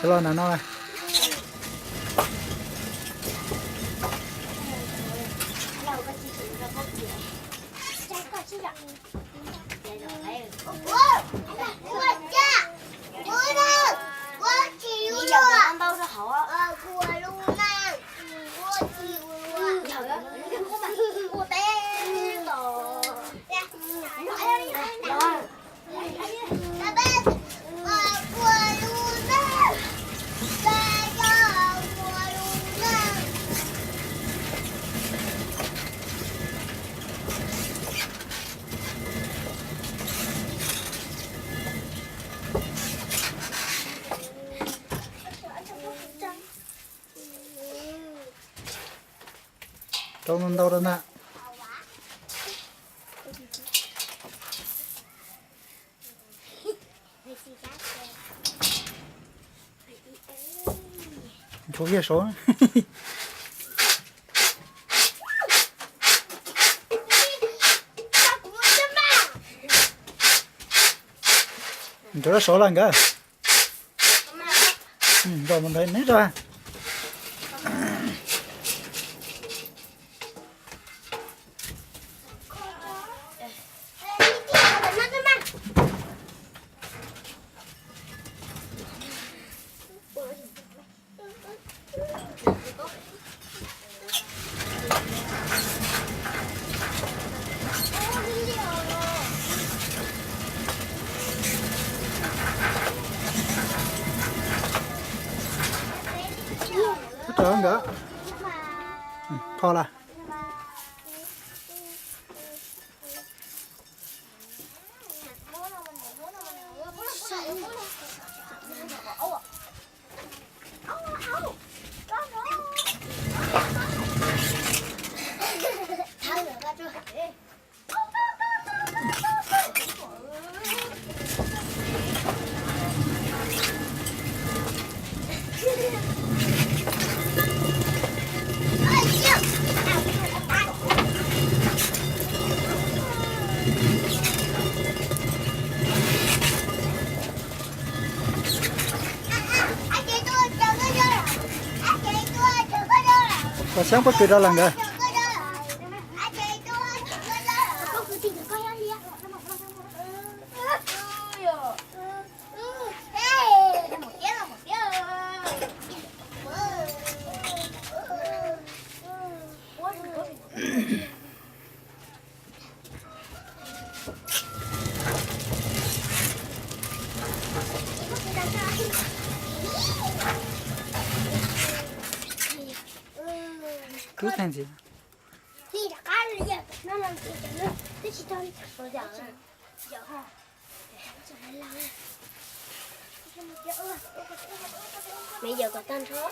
Los na no. Rau ntau rau na. Nchuav kiag saud. Nchuav saud lawm nkawd. Nrog mus ntawd neb rau. Ub, rau nkawd. Kho lawm. Koj xyab pob kws rau lawm nkawd. Kub tag ntxiv. Me yawg kom tag nrho.